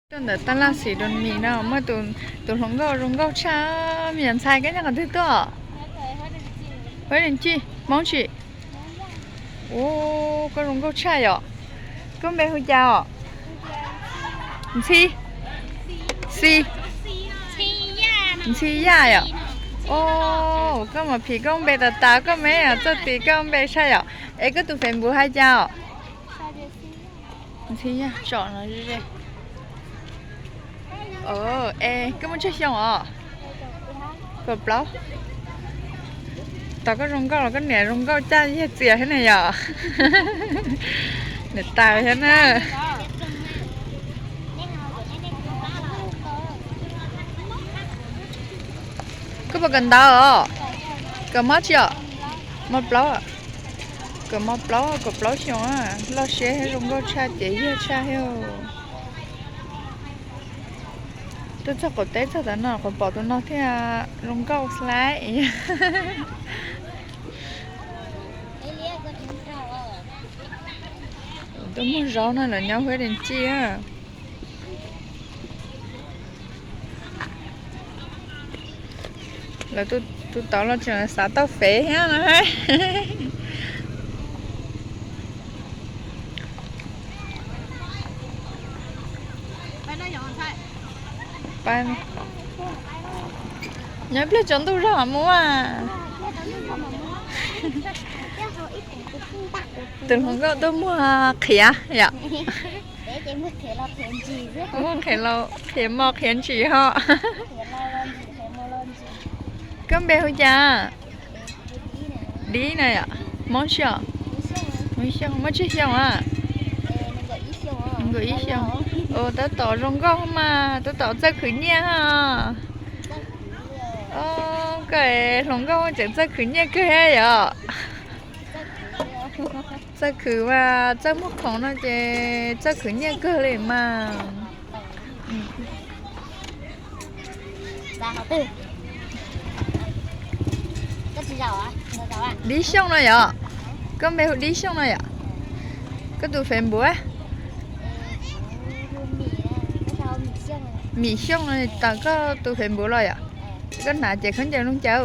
Tuaj ntawm tab laj Xim Doos Mis no muaj tus hluas nkauj zoo nkauj tshaj, me nyuam ntxhais koj nyob qhov twg tuaj? Huab Dees Cij, Hmoob tsis? Ua, koj zoo nkauj tshaj yom. Koj npe hu cas os? Ntxhi, Xi, Ntxhi Yaj yom. Ua, koj mas phim koj npe tas tas koj me txoj tis koj npe tshaj yom. Es koj tus Facebook hais cas os? Ntxhi Yaj tsom no ze. Es koj muaj tsawg xyoo os? Kaum plaub. Tos koj zoo nkauj los koj niam zoo nkauj caj yag txias thiab ne yom. Niam tais thiab na. Koj puas kawm ntawv os? Kawm mob tsi os? Mob plaub. Kawm mob plaub, kaum plaub xyoo, loj siab thiab zoo nkauj tshaj ces yag tshaj thiab. Tuaj txog qaum teb txog tav no qhov pom tus no thiaj zoo nkauj xwb lauj. Tuaj muag zaub no lawv nyob Huab Dees Cij. Lawv tus tod los tseem xav tau fev thiab no. Nyob ib pliag tsaus ntuj zog mus a. Tus hluas nkauj tuaj muag qhiav yom. Muag qhiav, qhiav mos qhiav ntsis ho. Koj npe hu cas? Dib na yom. Hmoob tsi os? Hmoob Xyooj. Muaj tsawg xyoo a? Ua, tab tom zoo nkauj mas, tab tom txawj khwv nyiaj ho. Koj hluas nkauj tseem txawj khwv nyiaj kawg thiab yom. Txawj khwv mas txawj muag khoom no ces txawj khwv nyiaj kawg li mas. Dib Xyooj no yom? Koj npe hu Dib Xyooj no yom? Koj tus Facebook? Mim Xyooj no, tawm koj tus Facebook los yom? Koj hnav ces khaub ncaws zoo cas?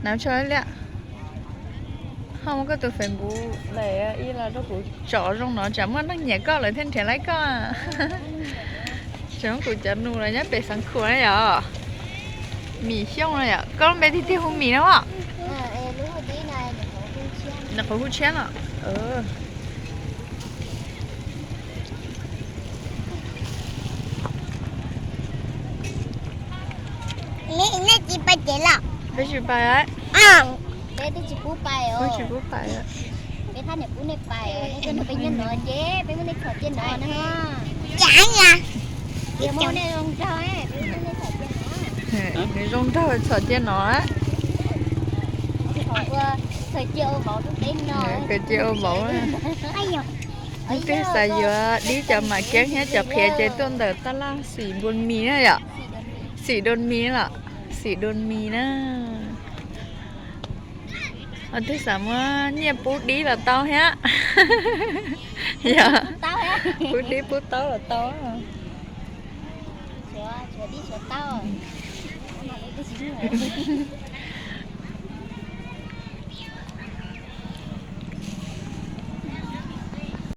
Hnav tso liab. Ho muab koj tus Facebook lawm ib los rau kuv tsom zoo no tsam muaj neeg nyiam koj lawv thiaj nrhiav laib koj. Tseem muab kuv cov nus los nyob pem Xeev Khuam na yom. Mim Xyooj no yom, koj lub npe tiag tiag hu Mim no os? Nws qhuav hu tshiab no. Nej tsis pais ces los? Peb tsis pais. Peb twb tsis pub pais. Peb tsis pub pais. Peb thaj niam pub nej pais, nej coj peb nyob no ces peb muab nej txhom cia no na. Cas na. Muab nej zoo nraug, peb muab nej txhom cia no. Nws zoo nraug txhom cia no. Txhom cia ua vauv rau peb no. Khaws cia ua vauv. Leej twg xav yuav Dib cov mam keeb thiab cov qhiav ces tuaj ntawm tab laj Xim Doos Mis na yom. Xim Doos Mis los, Xim Doos Mis na. Leej twg xav muab nyiaj pub Dib los tau thiab. Yog, pub Dib pub taub los tau.